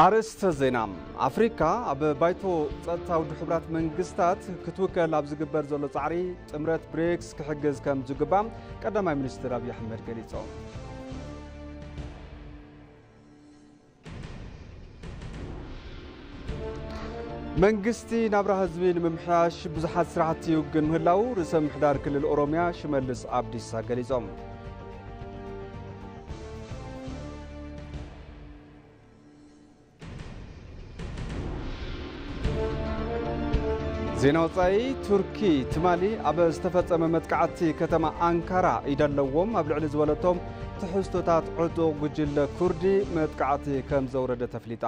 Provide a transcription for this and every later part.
ኣርእስተ ዜና። ኣፍሪካ ኣብ ባይቶ ጸጥታ ውድብ ሕቡራት መንግስታት ክትውከል ኣብ ዝግበር ዘሎ ጻዕሪ ጥምረት ብሪክስ ክሕግዝ ከም ዝግባእ ቀዳማይ ሚኒስትር ኣብይ ኣሕመድ ገሊጾም። መንግስቲ ናብራ ህዝቢ ንምምሕያሽ ብዙሓት ስራሕቲ ይውግን ምህላው ርእሰ ምምሕዳር ክልል ኦሮሚያ ሽመልስ ኣብዲሳ ገሊጾም። ዜና ወጻኢ። ቱርኪ ትማሊ ኣብ ዝተፈጸመ መጥቃዕቲ ከተማ ኣንካራ ኢድ ኣለዎም ኣብ ልዕሊ ዝበለቶም ትሕዝቶታት ዕጡቕ ጉጅለ ኩርዲ መጥቃዕቲ ከም ዘውረደ ተፍሊጣ።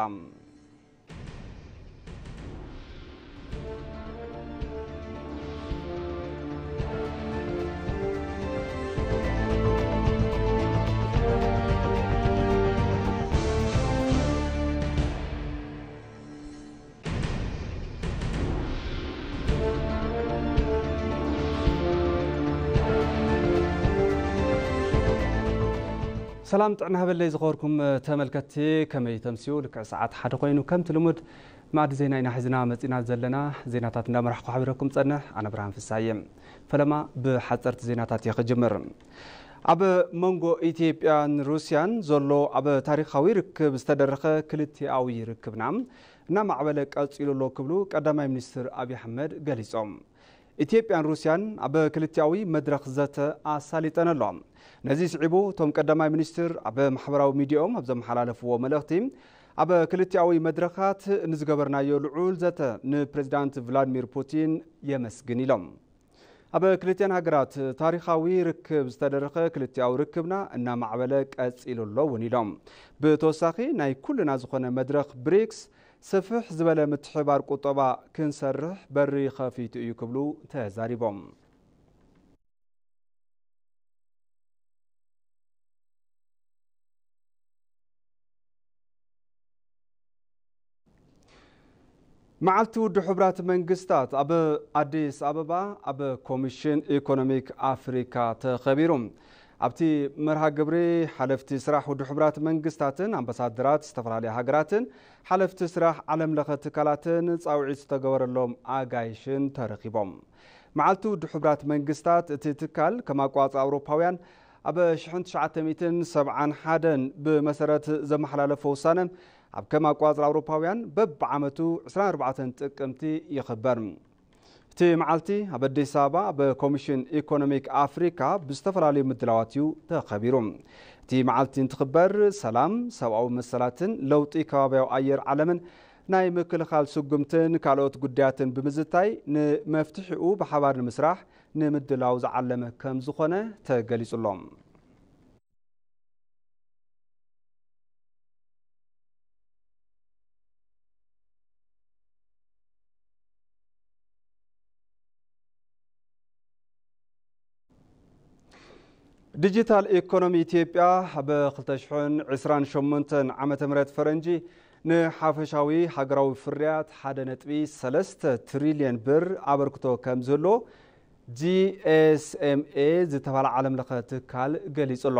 ሰላም ጥዕና ሃበለይ ዝኸበርኩም ተመልከትቲ፣ ከመይ ተምስዩ? ልክዕ ሰዓት ሓደ ኮይኑ ከምቲ ልሙድ ማዕዲ ዜና ኢና ሒዝና መጺና ዘለና። ዜናታት እንዳመራሕኩ ሓቢረኩም ጸንሕ ኣነ ብርሃን ፍሳየ። ፈለማ ብሓጸርቲ ዜናታት እየ ክጅምር። ኣብ መንጎ ኢትዮጵያን ሩስያን ዘሎ ኣብ ታሪኻዊ ርክብ ዝተደረኸ ክልቲኣዊ ርክብና እናማዕበለ ቀጺሉ ኣሎ ክብሉ ቀዳማይ ሚኒስትር ኣብይ ኣሕመድ ገሊጾም። ኢትዮጵያን ሩስያን ኣብ ክልቲኣዊ መድረኽ ዘተ ኣሳሊጠን ኣሎ። ነዚ ስዒቡ እቶም ቀዳማይ ሚኒስትር ኣብ ማሕበራዊ ሚዲያኦም ኣብ ዘመሓላለፍዎ መልእኽቲ ኣብ ክልቲኣዊ መድረኻት ንዝገበርናዮ ልዑል ዘተ ንፕሬዚዳንት ቭላድሚር ፑቲን የመስግን ኢሎም። ኣብ ክልቲኣን ሃገራት ታሪኻዊ ርክብ ዝተደረኸ ክልቲኣዊ ርክብና እናማዕበለ ቀጺሉ ኣሎ እውን ኢሎም። ብተወሳኺ ናይ ኩልና ዝኾነ መድረኽ ብሪክስ ስፍሕ ዝበለ ምትሕባር ቁጠባ ክንሰርሕ በሪ ከፊቱ እዩ ክብሉ ተዛሪቦም። መዓልቲ ውድብ ሕቡራት መንግስታት ኣብ ኣዲስ ኣበባ ኣብ ኮሚሽን ኢኮኖሚክ ኣፍሪካ ተኸቢሩ። ኣብቲ መርሃ ግብሪ ሓለፍቲ ስራሕ ውድብ ሕቡራት መንግስታትን ኣምባሳደራት ዝተፈላለያ ሃገራትን ሓለፍቲ ስራሕ ዓለም ለኸ ትካላትን ጻውዒት ዝተገበረሎም ኣጋይሽን ተረኺቦም። መዓልቲ ውድብ ሕቡራት መንግስታት እቲ ትካል ከም ኣቋጽራ ኣውሮፓውያን ኣብ ሽሕን ትሽዓተ ሚእትን ሰብዓን ሓደን ብመሰረት ዘመሓላለፎ ውሳነ ኣብ ከም ኣቋጽራ ኣውሮፓውያን በብዓመቱ ዕስራን ኣርባዕተን ጥቅምቲ ይኽበር። እቲ መዓልቲ ኣብ ኣዲስ ኣበባ ኣብ ኮሚሽን ኢኮኖሚክ ኣፍሪካ ብዝተፈላለዩ ምድላዋት እዩ ተኸቢሩ። እቲ መዓልቲ እንትኽበር ሰላም፣ ሰብኣዊ መሰላትን ለውጢ ከባብያዊ ኣየር ዓለምን ናይ ምክልኻል ስጉምትን ካልኦት ጉዳያትን ብምዝታይ ንመፍትሒኡ ብሓባር ንምስራሕ ንምድላው ዝዓለመ ከም ዝኾነ ተገሊጹ ኣሎ። ዲጂታል ኢኮኖሚ ኢትዮጵያ ኣብ ክልተ ሽሕን ዕስራን ሸሞንተን ዓመተ ምህረት ፈረንጂ ንሓፈሻዊ ሃገራዊ ፍርያት ሓደ ነጥቢ ሰለስተ ትሪልዮን ብር ኣበርክቶ ከም ዝህልዎ ጂ ኤስ ኤም ኤ ዝተባህለ ዓለም ለኸ ትካል ገሊጹ ኣሎ።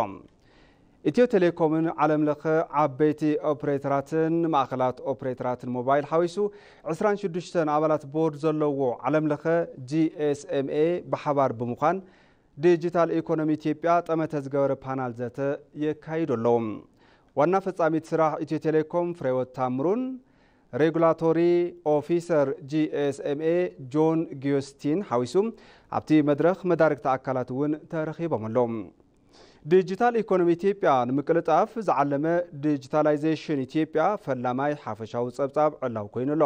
ኢትዮ ቴሌኮምን ዓለም ለኸ ዓበይቲ ኦፕሬተራትን ማእኸላት ኦፕሬተራትን ሞባይል ሓዊሱ ዕስራን ሽዱሽተን ኣባላት ቦርድ ዘለዎ ዓለም ለኸ ጂ ኤስ ኤም ኤ ብሓባር ብምዃን ዲጂታል ኢኮኖሚ ኢትዮጵያ ጠመተ ዝገበረ ፓናል ዘተ የካይዱ ኣለዉ። ዋና ፈጻሚት ስራሕ ኢትዮ ቴሌኮም ፍሬወት ታምሩን ሬጉላቶሪ ኦፊሰር ጂ ኤስ ኤም ኤ ጆን ጊዮስቲን ሓዊሱ ኣብቲ መድረኽ መዳርግቲ ኣካላት እውን ተረኺቦም ኣለዉ። ዲጂታል ኢኮኖሚ ኢትዮጵያ ንምቅልጣፍ ዝዓለመ ዲጂታላይዜሽን ኢትዮጵያ ፈላማይ ሓፈሻዊ ጸብጻብ ዕላው ኮይኑ ኣሎ።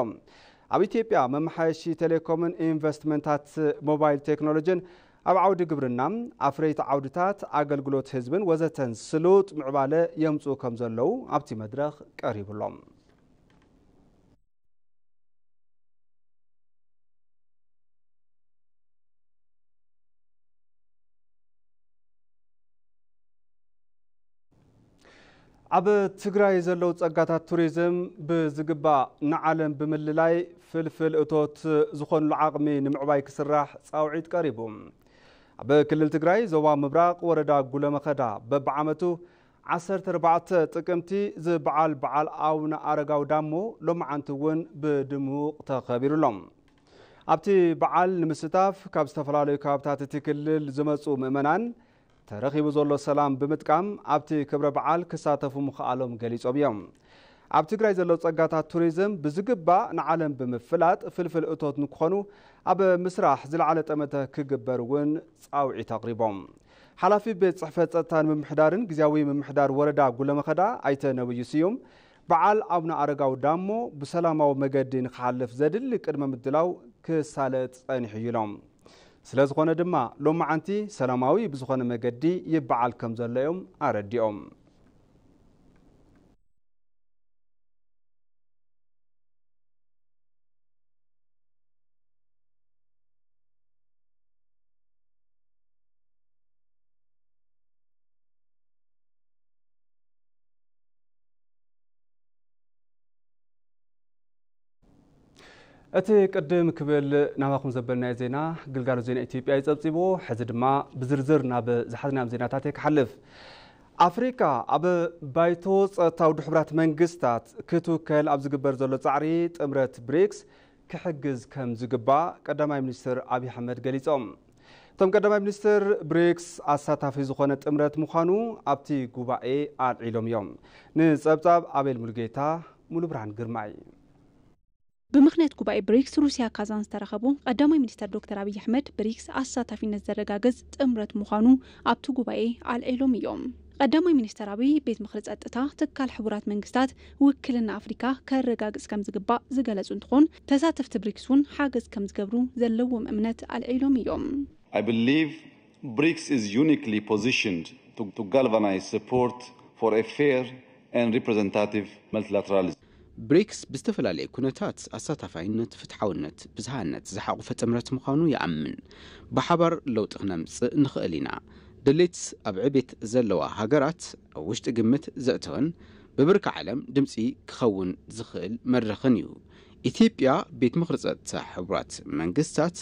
ኣብ ኢትዮጵያ መመሓየሺ ቴሌኮምን ኢንቨስትመንታት ሞባይል ቴክኖሎጂን ኣብ ዓውዲ ግብርና፣ ኣፍረይቲ ዓውድታት፣ ኣገልግሎት ህዝብን ወዘተን ስሉጥ ምዕባለ የምጽኡ ከም ዘለዉ ኣብቲ መድረኽ ቀሪቡ ኣሎ። ኣብ ትግራይ ዘለዉ ጸጋታት ቱሪዝም ብዝግባእ ንዓለም ብምልላይ ፍልፍል እቶት ዝኾኑሉ ዓቕሚ ንምዕባይ ክስራሕ ጻውዒት ቀሪቡ። ኣብ ክልል ትግራይ ዞባ ምብራቕ ወረዳ ጉለመኸዳ በብዓመቱ ዓሰርተ ኣርባዕተ ጥቅምቲ ዝበዓል በዓል ኣቡነ ኣረጋዊ ዳሞ ሎማዓንቲ እውን ብድሙቕ ተኸቢሩ ኣሎ። ኣብቲ በዓል ንምስታፍ ካብ ዝተፈላለዩ ከባብታት እቲ ክልል ዝመፁ ምእመናን ተረኺቡ ዘሎ ሰላም ብምጥቃም ኣብቲ ክብረ በዓል ክሳተፉ ምኽኣሎም ገሊፆም እዮም። ኣብ ትግራይ ዘሎ ፀጋታት ቱሪዝም ብዝግባእ ንዓለም ብምፍላጥ ፍልፍል እቶት ንክኾኑ ኣብ ምስራሕ ዝለዓለ ጠመተ ክግበር እውን ፃውዒት ኣቕሪቦም። ሓላፊ ቤት ፅሕፈት ፀጥታን ምምሕዳርን ግዝያዊ ምምሕዳር ወረዳ ጉለመኸዳ ኣይተ ነብዩ ስዩም በዓል ኣቡነ ኣረጋዊ ዳሞ ብሰላማዊ መገዲ ንክሓልፍ ዘድሊ ቅድመ ምድላው ክሳለጥ ጸኒሑ እዩ ኢሎም። ስለ ዝኾነ ድማ ሎማዓንቲ ሰላማዊ ብዝኾነ መገዲ ይበዓል ከም ዘሎ እዮም ኣረዲኦም። እቲ ቅድም ክብል ናባኹም ዘበልናዮ ዜና ግልጋሎት ዜና ኢትዮጵያ እዩ ጸብጺቡ። ሕዚ ድማ ብዝርዝር ናብ ዝሓዝናዮም ዜናታት እየ ክሓልፍ። ኣፍሪካ ኣብ ባይቶ ጸጥታ ውድብ ሕቡራት መንግስታት ክትውከል ኣብ ዝግበር ዘሎ ጻዕሪ ጥምረት ብሪክስ ክሕግዝ ከም ዝግባእ ቀዳማይ ሚኒስትር ኣብይ ኣሕመድ ገሊጾም። እቶም ቀዳማይ ሚኒስትር ብሪክስ ኣሳታፊ ዝኾነ ጥምረት ምዃኑ ኣብቲ ጉባኤ ኣልዒሎም እዮም። ንጸብጻብ ኣቤል ሙሉጌታ፣ ሙሉ ብርሃን ግርማይ። ብምኽንያት ጉባኤ ብሪክስ ሩሲያ ካዛን ዝተረኸቡ ቀዳማይ ሚኒስተር ዶክተር ኣብይ ኣሕመድ ብሪክስ ኣሳታፊነት ዘረጋግጽ ጥምረት ምዃኑ ኣብቲ ጉባኤ ኣልዒሎም እዮም። ቀዳማይ ሚኒስተር ኣብይ ቤት ምኽሪ ጸጥታ ትካል ሕቡራት መንግስታት ውክልና ኣፍሪካ ከረጋግጽ ከም ዝግባእ ዝገለጹ እንትኾን ተሳተፍቲ ብሪክስ እውን ሓገዝ ከም ዝገብሩ ዘለዎም እምነት ኣልዒሎም እዮም። I believe BRICS is uniquely positioned to, to galvanize support for a fair and representative multilateralism. ብሪክስ ብዝተፈላለየ ኩነታት ኣሳታፋይነት፣ ፍትሓውነት፣ ብዝሃነት ዝሓቑፈ ጥምረት ምዃኑ ይኣምን። ብሓባር ለውጢ ክነምጽእ ንኽእል ኢና። ድሌት ኣብ ዕቤት ዘለዋ ሃገራት ኣብ ውሽጢ ግምት ዘእተወን ብብርኪ ዓለም ድምጺ ክኸውን ዝኽእል መድረኽን እዩ። ኢትዮጵያ ቤት ምኽሪ ጸጥታ ሕቡራት መንግስታት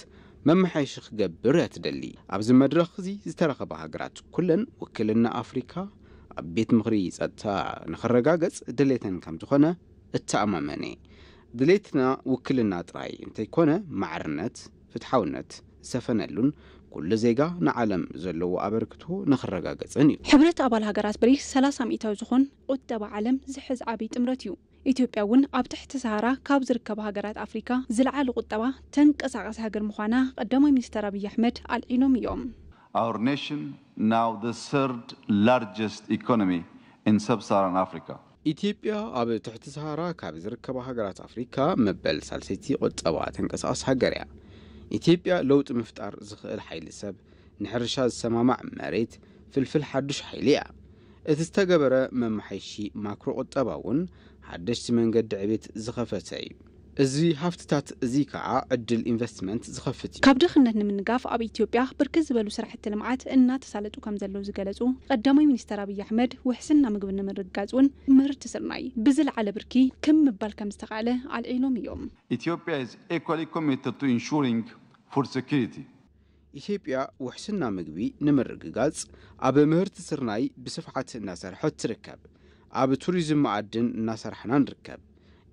መመሓየሺ ክገብር እያ ትደሊ። ኣብዚ መድረኽ እዚ ዝተረኸባ ሃገራት ኩለን ውክልና ኣፍሪካ ኣብ ቤት ምኽሪ ጸጥታ ንኽረጋገጽ ድሌተን ከም ዝኾነ እተኣማመን እየ። ድሌትና ውክልና ጥራይ እንተይኮነ ማዕርነት፣ ፍትሓውነት ዝሰፈነሉን ኩሉ ዜጋ ንዓለም ዘለዎ ኣበርክቶ ንኽረጋገጽን እዩ። ሕብረት ኣባል ሃገራት ብሪክስ ሰላሳ ሚእታዊ ዝኾን ቁጠባ ዓለም ዝሕዝ ዓብዪ ጥምረት እዩ። ኢትዮጵያ እውን ኣብ ትሕቲ ሰሃራ ካብ ዝርከባ ሃገራት ኣፍሪካ ዝለዓለ ቁጠባ ተንቀሳቃሲ ሃገር ምዃና ቀዳማይ ሚኒስተር ኣብይ ኣሕመድ ኣልዒሎም እዮም። Our nation, now the third largest economy in sub-Saharan Africa. ኢትዮጵያ ኣብ ትሕቲ ሰሃራ ካብ ዝርከባ ሃገራት ኣፍሪካ መበል ሳልሰይቲ ቁጠባ ተንቀሳቃሲ ሃገር እያ። ኢትዮጵያ ለውጢ ምፍጣር ዝኽእል ሓይሊ ሰብ፣ ንሕርሻ ዝሰማማዕ መሬት፣ ፍልፍል ሓዱሽ ሓይሊ እያ። እቲ ዝተገበረ መመሓየሺ ማክሮ ቁጠባ እውን ሓደሽቲ መንገዲ ዕቤት ዝኸፈተ እዩ። እዚ ሃፍትታት እዚ ከዓ ዕድል ኢንቨስትመንት ዝኸፍት እዩ። ካብ ድኽነት ንምንጋፍ ኣብ ኢትዮጵያ ብርክት ዝበሉ ስራሕቲ ልምዓት እናተሳለጡ ከም ዘለዉ ዝገለጹ ቀዳማይ ሚኒስተር ኣብይ ኣሕመድ ውሕስና ምግቢ ንምርግጋጽ እውን ምህርቲ ስርናይ ብዝለዓለ ብርኪ ክም ምባል ከም ዝተኻእለ ኣልዒሎም እዮም። Ethiopia is equally committed to ensuring food security. ኢትዮጵያ ውሕስና ምግቢ ንምርግጋጽ ኣብ ምህርቲ ስርናይ ብስፍሓት እናሰርሐት ትርከብ። ኣብ ቱሪዝም መኣድን እናሰራሕና ንርከብ።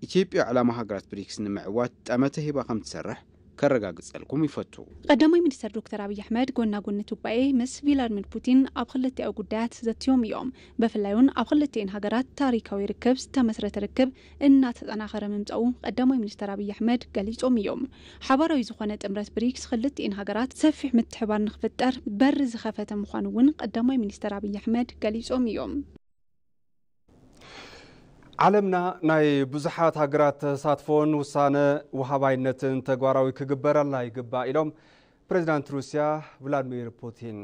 ኢትዮጵያ ዕላማ ሃገራት ብሪክስ ንምዕዋት ጠመተ ሂባ ከም ትሰርሕ ከረጋግጸልኩም ይፈቱ። ቀዳማይ ሚኒስተር ዶክተር ኣብይ ኣሕመድ ጎና ጎኒ እቲ ጉባኤ ምስ ቪላድሚር ፑቲን ኣብ ክልቲኣዊ ጉዳያት ዘትዮም እዮም። ብፍላይ እውን ኣብ ክልቲኤን ሃገራት ታሪካዊ ርክብ ዝተመስረተ ርክብ እናተጠናኸረ ምምጻኡ ቀዳማይ ሚኒስተር ኣብይ ኣሕመድ ገሊጾም እዮም። ሓባራዊ ዝኾነ ጥምረት ብሪክስ ክልቲኤን ሃገራት ሰፊሕ ምትሕባር ንክፍጠር በሪ ዝኸፈተ ምዃኑ እውን ቀዳማይ ሚኒስተር ኣብይ ኣሕመድ ገሊጾም እዮም። ዓለምና ናይ ብዙሓት ሃገራት ተሳትፎን ውሳነ ወሃባይነትን ተግባራዊ ክግበረላ ይግባእ ኢሎም ፕሬዚዳንት ሩስያ ቭላድሚር ፑቲን።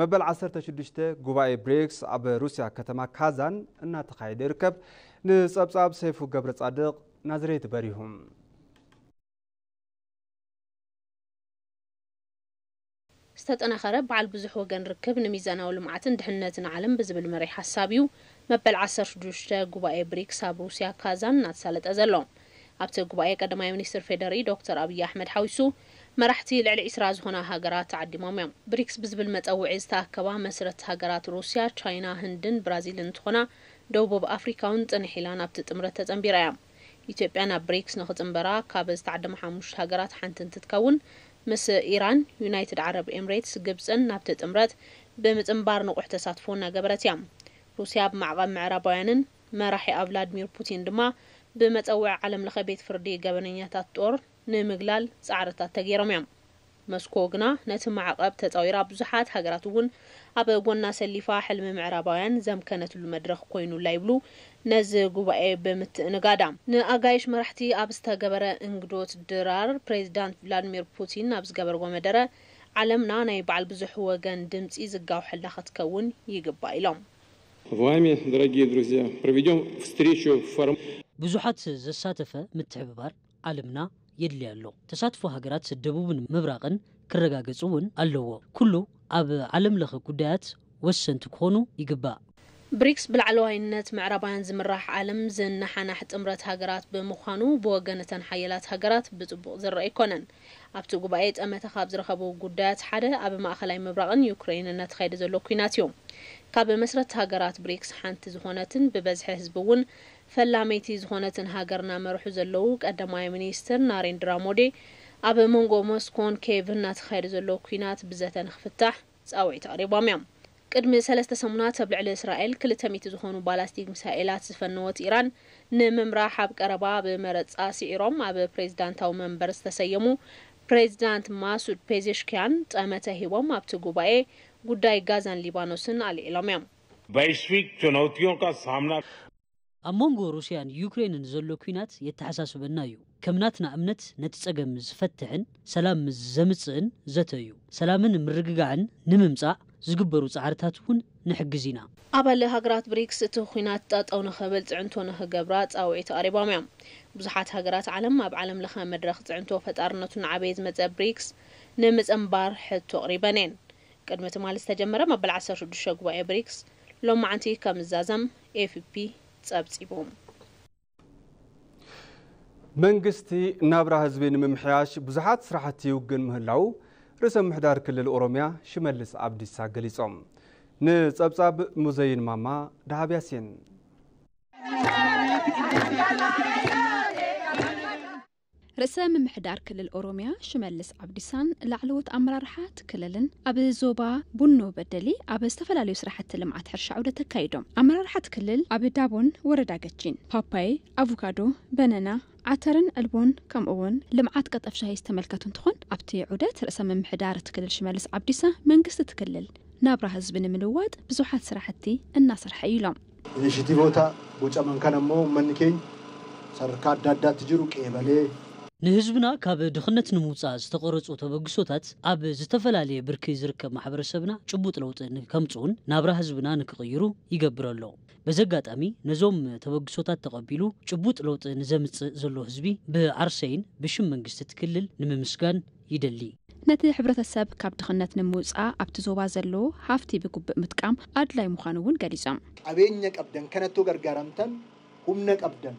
መበል ዓሰርተ ሽዱሽተ ጉባኤ ብሪክስ ኣብ ሩስያ ከተማ ካዛን እናተኻየደ ይርከብ። ንጸብጻብ ሰይፉ ገብረ ጻድቕ ናዝሬት በሪሁ። ዝተጠናኸረ በዓል ብዙሕ ወገን ርክብ ንሚዛናዊ ልምዓትን ድሕነትን ዓለም ብዝብል መሪሕ ሓሳብ እዩ መበል ዓሰርተ ሽዱሽተ ጉባኤ ብሪክስ ኣብ ሩስያ ካዛን እናተሳለጠ ዘሎ። ኣብቲ ጉባኤ ቀዳማይ ሚኒስትር ፌዴሪ ዶክተር ኣብይ ኣሕመድ ሓዊሱ መራሕቲ ልዕሊ ዒስራ ዝኾና ሃገራት ተዓዲሞም እዮም። ብሪክስ ብዝብል መጸውዒ ዝተኣከባ መስረት ሃገራት ሩስያ፣ ቻይና፣ ህንድን ብራዚልን እንትኾና፣ ደቡብ ኣፍሪካ እውን ጽንሕ ኢላ ናብቲ ጥምረት ተጸንቢራ እያ። ኢትዮጵያ ናብ ብሪክስ ንኽጽንበራ ካብ ዝተዓደማ ሓሙሽተ ሃገራት ሓንቲ እንትትከውን፣ ምስ ኢራን፣ ዩናይትድ ዓረብ ኤምሬትስ፣ ግብጽን ናብቲ ጥምረት ብምጽንባር ንቑሕ ተሳትፎ እናገበረት እያ። ሩስያ ብማዕቐብ ምዕራባውያንን መራሒኣ ቭላድሚር ፑቲን ድማ ብመጸውዒ ዓለም ለኸ ቤት ፍርዲ ገበነኛታት ጦር ንምግላል ጻዕርታት ተገይሮም እዮም። መስኮ ግና ነቲ ማዕቐብ ተጻዊራ፣ ብዙሓት ሃገራት እውን ኣብ ጎና ሰሊፋ፣ ሕልሚ ምዕራባውያን ዘምከነትሉ መድረኽ ኮይኑላ ይብሉ ነዚ ጉባኤ ብምትእንጋዳ። ንኣጋይሽ መራሕቲ ኣብ ዝተገበረ እንግዶት ድራር፣ ፕሬዚዳንት ቭላድሚር ፑቲን ኣብ ዝገበርዎ መደረ፣ ዓለምና ናይ በዓል ብዙሕ ወገን ድምጺ ዝጋውሐላ ክትከውን ይግባእ ኢሎም። Вами, дорогие друзья, проведем встречу в форм- ብዙሓት ዘሳተፈ ምትሕብባር ዓለምና የድልያ ኣሎ። ተሳትፎ ሃገራት ደቡብን ምብራቕን ክረጋገጽ እውን ኣለዎ። ኩሉ ኣብ ዓለም ለኸ ጉዳያት ወሰንቲ ክኾኑ ይግባእ። ብሪክስ ብላዕለዋይነት ምዕራባውያን ዝምራሕ ዓለም ዝነሓናሕ ጥምረት ሃገራት ብምዃኑ ብወገን እተን ሓያላት ሃገራት ብጽቡቕ ዝረአ ኣይኮነን። ኣብቲ ጉባኤ ጠመተ ካብ ዝረኸቡ ጉዳያት ሓደ ኣብ ማእኸላይ ምብራቕን ዩክሬንን እናተኻየደ ዘሎ ኲናት እዩ። ካብ መስረት ሃገራት ብሪክስ ሓንቲ ዝኾነትን ብበዝሒ ህዝቢ እውን ፈላመይቲ ዝኾነትን ሃገር እናመርሑ ዘለዉ ቀዳማይ ሚኒስትር ናሬንድራ ሞዲ ኣብ መንጎ ሞስኮን ኬቭን እናተኻየደ ዘሎ ኲናት ብዘተ ንክፍታሕ ጻውዒት ኣቕሪቦም እዮም። ቅድሚ ሰለስተ ሰሙናት ኣብ ልዕሊ እስራኤል ክልተ ሚእቲ ዝኾኑ ባላስቲክ ሚሳኤላት ዝፈነወት ኢራን ንምምራሕ ኣብ ቀረባ ብመረጻ ስዒሮም ኣብ ፕሬዚዳንታዊ መንበር ዝተሰየሙ ፕሬዚዳንት ማሱድ ፔዜሽኪያን ጠመተ ሂቦም ኣብቲ ጉባኤ ጉዳይ ጋዛን ሊባኖስን ኣልዒሎም እዮም። वैश्विक चुनौतियों का सामना ኣብ መንጎ ሩስያን ዩክሬንን ዘሎ ኲናት የተሓሳስበና እዩ። ከም ናትና እምነት ነቲ ጸገም ዝፈትሕን ሰላም ዘምጽእን ዘተ እዩ። ሰላምን ምርግጋዕን ንምምጻእ ዝግበሩ ጻዕርታት እውን ንሕግዝ ኢና። ኣባል ሃገራት ብሪክስ እቲ ኲናት ጠጠው ንኽብል ጽዕንቶ ንኽገብራ ጻውዒት ኣቕሪቦም እዮም። ብዙሓት ሃገራት ዓለም ኣብ ዓለም ለኸ መድረኽ ጽዕንቶ ፈጣርነቱ እናዓበየ ዝመጸ ብሪክስ ንምጽንባር ሕቶ ኣቕሪበን እየን። ቅድሚ ትማሊ ዝተጀመረ መበል ዓሰርተ ሽዱሽተ ጉባኤ ብሪክስ ሎማዓንቲ ከም ዝዛዘም ኤፍፒ ጸብጺቡ። መንግስቲ ናብራ ህዝቢ ንምምሕያሽ ብዙሓት ስራሕቲ ይውግን ምህላው ርእሰ ምምሕዳር ክልል ኦሮሚያ ሽመልስ ኣብዲሳ ገሊጾም። ንጸብጻብ ሙዘይን ማማ ደሃብ ያሲን። ርእሰ ምምሕዳር ክልል ኦሮሚያ ሽመልስ ኣብዲሳን ላዕለዎት ኣመራርሓ እቲ ክልልን ኣብ ዞባ ቡኖ በደሊ ኣብ ዝተፈላለዩ ስራሕቲ ልምዓት ሕርሻ ዑደት ኣካይዶም። ኣመራርሓ እቲ ክልል ኣብ ዳቦን ወረዳ ገቺን ፓፓየ፣ ኣቮካዶ፣ በነና፣ ዓተርን ዕልቦን ከምኡ እውን ልምዓት ቀጠፍ ሻሂ ዝተመልከቱ እንትኾን ኣብቲ ዑደት ርእሰ ምምሕዳር እቲ ክልል ሽመልስ ኣብዲሳ መንግስቲ እቲ ክልል ናብራ ህዝቢ ንምልዋጥ ብዙሓት ስራሕቲ እናሰርሐ እዩ ኢሎም። Inishitiivota bocaman kana immoo uummanni keenya sadarkaa adda addaatti jiru qeebalee ንህዝብና ካብ ድኽነት ንምውፃእ ዝተቐረፁ ተበግሶታት ኣብ ዝተፈላለየ ብርኪ ዝርከብ ማሕበረሰብና ጭቡጥ ለውጢ ንከምፅኡን ናብራ ህዝብና ንክቕይሩ ይገብር ኣሎ። በዚ ኣጋጣሚ ነዞም ተበግሶታት ተቐቢሉ ጭቡጥ ለውጢ ንዘምፅእ ዘሎ ህዝቢ ብዓርሰይን ብሽም መንግስቲ እቲ ክልል ንምምስጋን ይደሊ። ነቲ ሕብረተሰብ ካብ ድኽነት ንምውፃእ ኣብቲ ዞባ ዘሎ ሃፍቲ ብግቡእ ምጥቃም ኣድላይ ምዃኑ እውን ገሊፆም። Qabeenya qabdan kanatti gargaaramtan humna qabdan.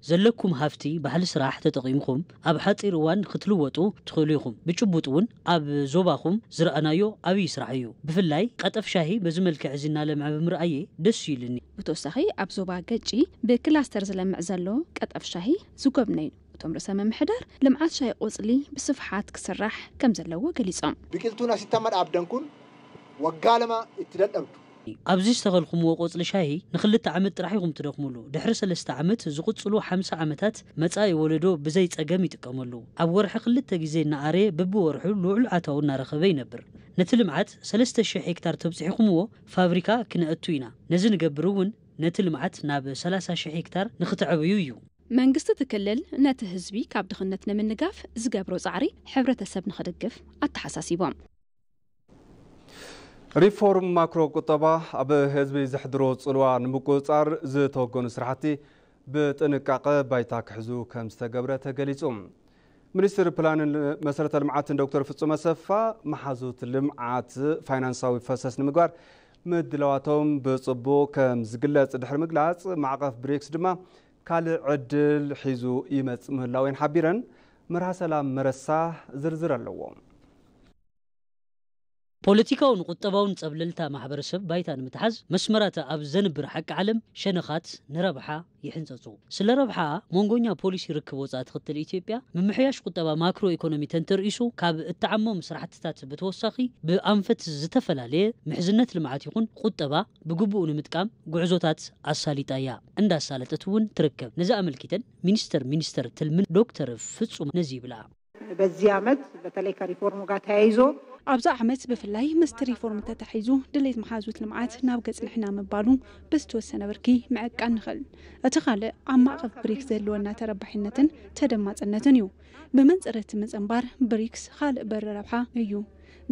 ዘለኩም ሃፍቲ ባሕሊ ስራሕ ተጠቒምኹም ኣብ ሓፂር እዋን ክትልወጡ ትኽእሉ ኢኹም። ብጭቡጥ እውን ኣብ ዞባኹም ዝረኣናዮ ዓብዪ ስራሕ እዩ። ብፍላይ ቀጠፍ ሻሂ በዚ መልክዕ እዚ እናለምዐ ብምርኣየ ደስ ኢሉኒ። ብተወሳኺ ኣብ ዞባ ገጪ ብክላስተር ዝለምዕ ዘሎ ቀጠፍ ሻሂ ዝጎብነ እዩ። እቶም ርእሰ ምምሕዳር ልምዓት ሻሂ ቆፅሊ ብስፍሓት ክስራሕ ከም ዘለዎ ገሊፆም። Biqiltuun asitti amma dhaabdan kun waggaa lama itti dadhabdu. ኣብዚ ዝተኸልኩምዎ ቆፅሊ ሻሂ ንክልተ ዓመት ጥራሕ ኢኹም ትደኽምሉ። ድሕሪ ሰለስተ ዓመት ዝቕፅሉ ሓምሳ ዓመታት መፃኢ ወለዶ ብዘይ ፀገም ይጥቀመሉ። ኣብ ወርሒ ክልተ ግዜ እናኣረየ በብወርሑ ልዑል ኣታዊ እናረኸበ ይነብር። ነቲ ልምዓት ሰለስተ ሽሕ ሄክታር ተብፂሕኹምዎ ፋብሪካ ክነእቱ ኢና። ነዚ ንገብር እውን ነቲ ልምዓት ናብ ሰላሳ ሽሕ ሄክታር ንክተዕብዩ እዩ። መንግስቲ እቲ ክልል ነቲ ህዝቢ ካብ ድኽነት ንምንጋፍ ዝገብሮ ፃዕሪ ሕብረተሰብ ንኽድግፍ ኣተሓሳሲቦም። ሪፎርም ማክሮ ቁጠባ ኣብ ህዝቢ ዘሕድሮ ፅልዋ ንምቁፅፃር ዝተወገኑ ስራሕቲ ብጥንቃቐ ባይታ ክሕዙ ከም ዝተገብረ ተገሊፁ። ሚኒስትር ፕላንን መሰረተ ልምዓትን ዶክተር ፍጹም ኣሰፋ መሓዙት ልምዓት ፋይናንሳዊ ፈሰስ ንምግባር ምድላዋቶም ብፅቡቕ ከም ዝግለፅ ድሕሪ ምግላፅ ማዕቐፍ ብሪክስ ድማ ካልእ ዕድል ሒዙ ይመጽእ ምህላው እየን ሓቢረን። መርሃ ሰላም መረሳ ዝርዝር ኣለዎ። ፖለቲካውን ቁጠባውን ጸብለልታ ማሕበረሰብ ባይታ ንምትሓዝ መስመራታ ኣብ ዘንብር ሓቂ ዓለም ሸነኻት ንረብሓ ይሕንጸጹ። ስለ ረብሓ መንጎኛ ፖሊሲ ርክብ ወጻኢ ትኽተል ኢትዮጵያ፣ ምምሕያሽ ቁጠባ ማክሮ ኢኮኖሚ ተንተርኢሱ ካብ እተዓሞም ስራሕትታት ብተወሳኺ ብኣንፈት ዝተፈላለየ ምሕዝነት ልምዓት ይኹን ቁጠባ ብግቡእ ንምጥቃም ጉዕዞታት ኣሳሊጣ እያ፣ እንዳሳለጠት እውን ትርከብ። ነዚ ኣመልኪተን ሚኒስተር ሚኒስተር ትልምን ዶክተር ፍጹም ነዚ ይብላ። በዚህ ዓመት በተለይ ከሪፎርሙ ጋር ተያይዞ ኣብዚ ዓመት ብፍላይ ምስቲ ሪፎርም ተታሒዙ ድሌት መሓዙት ልምዓት ናብ ገጽ ንሕና ምባሉ ብዝተወሰነ ብርኪ ምዕቃን ንኽእል። እቲ ካልእ ኣብ ማዕቐፍ ብሪክስ ዘህልወና ተረባሒነትን ተደማጽነትን እዩ። ብመንጽር እቲ ምጽንባር ብሪክስ ካልእ በሪ ረብሓ እዩ።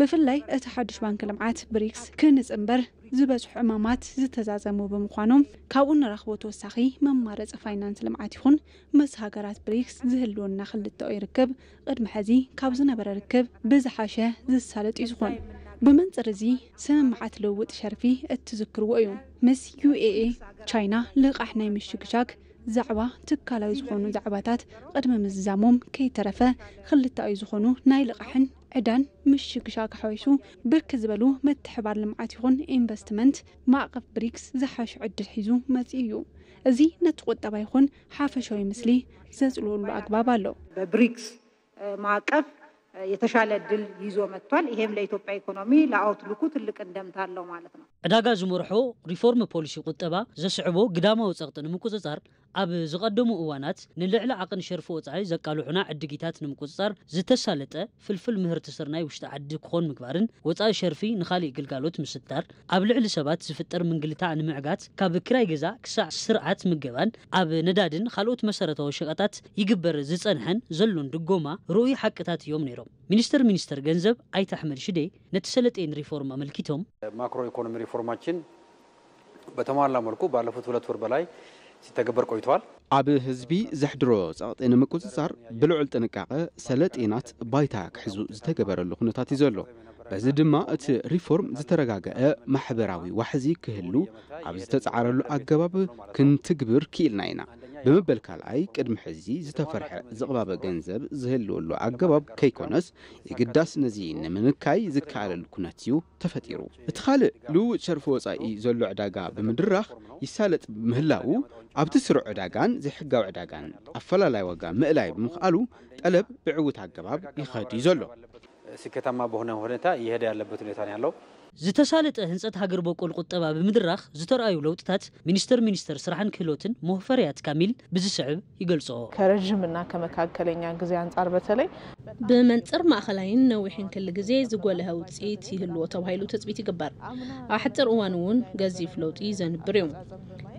ብፍላይ እቲ ሓዱሽ ባንክ ልምዓት ብሪክስ ክንጽንበር ዝበዝሑ ዕማማት ዝተዛዘሙ ብምዃኖም ካብኡ ንረኽቦ ተወሳኺ መማረፂ ፋይናንስ ልምዓት ይኹን ምስ ሃገራት ብሪክስ ዝህልወና ክልተኦ ርክብ ቅድሚ ሕዚ ካብ ዝነበረ ርክብ ብዝሓሸ ዝሳለጥ እዩ ዝኾን። ብመንጽር እዚ ስምምዓት ልውውጥ ሸርፊ እትዝክርዎ እዩ። ምስ ዩ ኤ ኤ ቻይና ልቓሕ ናይ ምሽግሻግ ዛዕባ ትካላዊ ዝኾኑ ዛዕባታት ቅድሚ ምዝዛሞም ከይተረፈ ክልተኣዊ ዝኾኑ ናይ ልቓሕን ዕዳን ምሽግሻግ ሓዊሱ ብርክት ዝበሉ ምትሕባር ልምዓት ይኹን ኢንቨስትመንት ማዕቐፍ ብሪክስ ዝሓሸ ዕድል ሒዙ መፂኡ እዩ። እዚ ነቲ ቁጠባ ይኹን ሓፈሻዊ ምስሊ ዘጽልወሉ ኣግባብ ኣሎ። በብሪክስ ማዕቀፍ የተሻለ እድል ይዞ መጥቷል። ይሄም ለኢትዮጵያ ኢኮኖሚ ለአውትሉኩ ትልቅ እንደምታ አለው ማለት ነው። ዕዳጋ ዝመርሖ ሪፎርም ፖሊሲ ቁጠባ ዘስዕቦ ግዳማዊ ጸቕጢ ንምቁጽጻር ኣብ ዝቐደሙ እዋናት ንልዕሊ ዓቕን ሸርፊ ወጻኢ ዘቃልሑና ዕድጊታት ንምቁጽጻር ዝተሳለጠ ፍልፍል ምህርቲ ስርናይ ውሽጢ ዓዲ ክኾን ምግባርን ወጻኢ ሸርፊ ንኻሊእ ግልጋሎት ምስታር ኣብ ልዕሊ ሰባት ዝፍጠር ምንግልታዕ ንምዕጋት ካብ ክራይ ገዛ ክሳዕ ስርዓት ምገባን ኣብ ነዳድን ካልኦት መሰረታዊ ሸቐጣት ይግበር ዝጸንሐን ዘሎን ድጎማ ርኡይ ሓቅታት እዮም ነይሮም። ሚኒስትር ሚኒስትር ገንዘብ ኣይተ ኣሕመድ ሽዴ ነቲ ሰለጤን ሪፎርም ኣመልኪቶም። ማክሮ ኢኮኖሚ ሪፎርማችን በተሟላ መልኩ ባለፉት ሁለት ወር በላይ ሲተገበር ቆይተዋል። ኣብ ህዝቢ ዘሕድሮ ጸቕጢ ንምቁጽጻር ብልዑል ጥንቃቐ ሰለጤናት ባይታ ክሕዙ ዝተገበረሉ ኩነታት እዩ ዘሎ። በዚ ድማ እቲ ሪፎርም ዝተረጋገአ ማሕበራዊ ዋሕዚ ክህሉ ኣብ ዝተጻዕረሉ ኣገባብ ክንትግብር ክኢልና ኢና። ብምበል ካልኣይ ቅድሚ ሕዚ ዝተፈርሐ ዝቕባበ ገንዘብ ዝህልወሉ ኣገባብ ከይኮነስ የግዳስ ነዚ ንምንካይ ዝከኣለሉ ኩነት እዩ ተፈጢሩ። እቲ ካልእ ልውውጥ ሸርፊ ወጻኢ ዘሎ ዕዳጋ ብምድራኽ ይሳለጥ ምህላዉ ኣብቲ ስሩዕ ዕዳጋን ዘይሕጋዊ ዕዳጋን ኣፈላላይ ዋጋ ምእላይ ብምኽኣሉ ጠለብ ብዕዉት ኣገባብ ይኸድ እዩ ዘሎ። ስኬታማ በሆነ ሁኔታ እየሄደ ያለበት ሁኔታ ነው ያለው። ዝተሳለጠ ህንጸት ሃገር በቆል ቁጠባ ብምድራኽ ዝተርኣዩ ለውጥታት ሚኒስትር ሚኒስትር ስራሕን ክህሎትን ሙፈሪያት ካሚል ብዝስዕብ ይገልጾ። ከረዥምና ከመካከለኛ ግዜ ኣንጻር በተለይ ብመንጽር ማእኸላይን ነዊሕን ክሊ ግዜ ዝጎለሀ ውፅኢት ይህልዎ ተባሂሉ ትፅቢት ይግበር። ኣብ ሓፂር እዋን እውን ገዚፍ ለውጢ ዘንብር እዩ።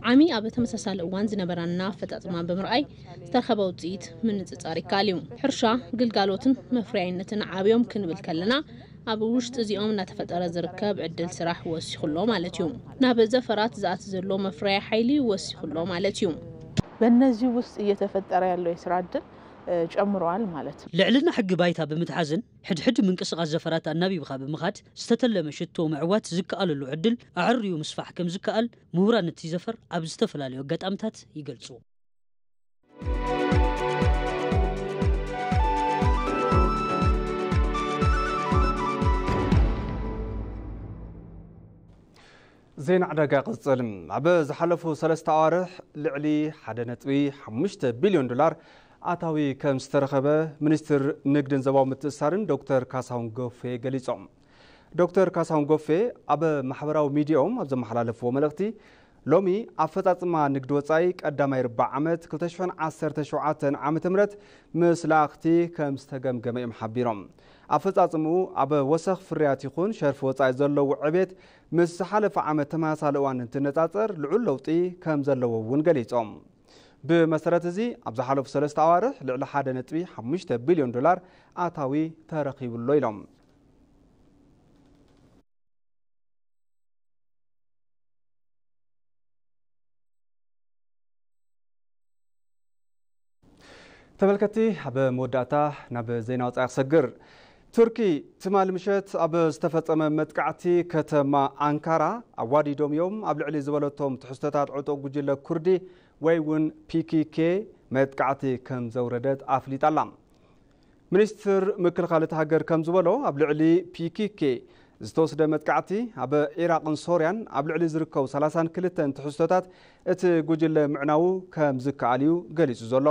ዓሚ ኣብ ተመሳሳሊ እዋን ዝነበራና ኣፈፃፅማ ብምርኣይ ዝተረኸበ ውፅኢት ምንፅፃር ይከኣል እዩ። ሕርሻ፣ ግልጋሎትን መፍረያይነትን ዓብዮም ክንብል ከለና ኣብ ውሽጢ እዚኦም እናተፈጠረ ዝርከብ ዕድል ስራሕ ወሲኹ ኣሎ ማለት እዩ። ናብ ዘፈራት ዝኣቲ ዘሎ መፍረያ ሓይሊ ወሲኹ ኣሎ ማለት እዩ። በእነዚህ ውስጥ እየተፈጠረ ያለው የስራ እድል ጨምረዋል ማለት ነው። ልዕልና ሕጊ ባይታ ብምትሓዝን ሕድሕድ ምንቅስቓስ ዘፈራት ኣናቢብኻ ብምኻድ ዝተተለመ ሽቶ ምዕዋት ዝከኣለሉ ዕድል ኣዐርዩ ምስፋሕ ከም ዝከኣል ምሁራን እቲ ዘፈር ኣብ ዝተፈላለዩ ኣጋጣምታት ይገልጹ። ዜና ዕዳጋ ቅጽል። ኣብ ዝሓለፉ ሰለስተ ኣዋርሕ ልዕሊ ሓደ ነጥቢ ሓሙሽተ ቢልዮን ዶላር ኣታዊ ከም ዝተረኸበ ሚኒስትር ንግድን ዞባዊ ምትእስሳርን ዶክተር ካሳሁን ጎፌ ገሊጾም። ዶክተር ካሳሁን ጎፌ ኣብ ማሕበራዊ ሚዲያኦም ኣብ ዘመሓላለፍዎ መልእኽቲ፣ ሎሚ ኣፈጻጽማ ንግዲ ወጻኢ ቀዳማይ ርባዕ ዓመት ክልተ ሽሕን ዓሰርተ ሸውዓተን ዓመተ ምህረት ምስ ለኣኽቲ ከም ዝተገምገመ እዮም ሓቢሮም። ኣፈጻጽምኡ ኣብ ወሰኽ ፍርያት ይኹን ሸርፊ ወጻኢ ዘለዎ ዕቤት ምስ ዝሓለፈ ዓመት ተመሳሳሊ እዋን እንትነጻጸር ልዑል ለውጢ ከም ዘለዎ እውን ገሊጾም። ብመሰረት እዚ ኣብ ዝሓለፉ ሰለስተ ኣዋርሕ ልዕሊ ሓደ ነጥቢ ሓሙሽተ ቢልዮን ዶላር ኣታዊ ተረኺቡ ኣሎ ኢሎም። ተመልከትቲ፣ ኣብ መወዳእታ ናብ ዜና ወጻኢ ክሰግር። ቱርኪ ትማሊ ምሸት ኣብ ዝተፈጸመ መጥቃዕቲ ከተማ ኣንካራ ኣዋዲዶም እዮም ኣብ ልዕሊ ዝበለቶም ትሕዝቶታት ዕጡቕ ጉጅለ ኩርዲ ወይ እውን ፒ ኪ ኬ መጥቃዕቲ ከም ዘውረደት ኣፍሊጣ ኣላ። ሚኒስትር ምክልኻል እታ ሃገር ከም ዝበሎ፣ ኣብ ልዕሊ ፒ ኪ ኬ ዝተወስደ መጥቃዕቲ ኣብ ዒራቕን ሶርያን ኣብ ልዕሊ ዝርከቡ ሰላሳን ክልተን ትሕዝቶታት እቲ ጉጅለ ምዕናዉ ከም ዝከኣል እዩ ገሊጹ ዘሎ።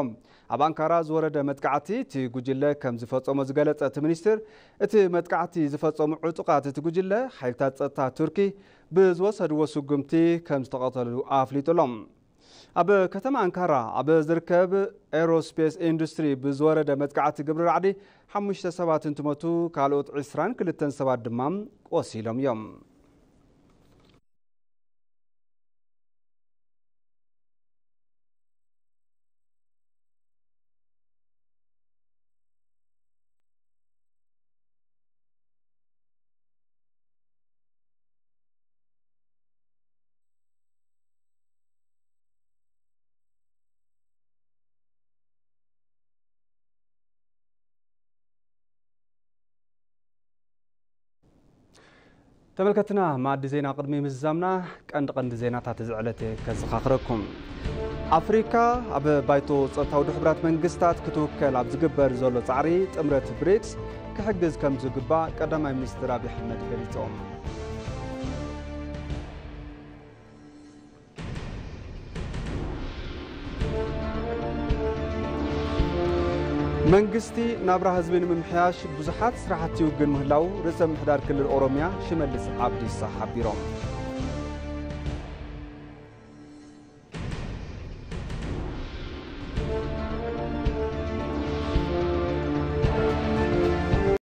ኣብ ኣንካራ ዝወረደ መጥቃዕቲ እቲ ጉጅለ ከም ዝፈጸሞ ዝገለጸ እቲ ሚኒስትር፣ እቲ መጥቃዕቲ ዝፈጸሙ ዕጡቓት እቲ ጉጅለ ሓይልታት ጸጥታ ቱርኪ ብዝወሰድዎ ስጉምቲ ከም ዝተቐተሉ ኣፍሊጡ ኣሎ። ኣብ ከተማ ኣንካራ ኣብ ዝርከብ ኤሮስፔስ ኢንዱስትሪ ብዝወረደ መጥቃዕቲ ግብሪ ራዕዲ ሓሙሽተ ሰባት እንትሞቱ፣ ካልኦት ዕስራን ክልተን ሰባት ድማ ቆሲሎም እዮም። ተመልከትና፣ መኣዲ ዜና ቅድሚ ምዝዛምና ቀንዲ ቀንዲ ዜናታት እዚ ዕለት ከዘኻኽረኩም። ኣፍሪካ ኣብ ባይቶ ጸጥታ ውድብ ሕቡራት መንግስታት ክትውከል ኣብ ዝግበር ዘሎ ጻዕሪ ጥምረት ብሪክስ ክሕግዝ ከም ዝግባእ ቀዳማይ ሚኒስትር ኣብይ ኣሕመድ ገሊጾም። መንግስቲ ናብራ ህዝቢ ንምምሕያሽ ብዙሓት ስራሕቲ ይውግን ምህላው ርእሰ ምምሕዳር ክልል ኦሮሚያ ሽመልስ ኣብዲሳ ሓቢሮም።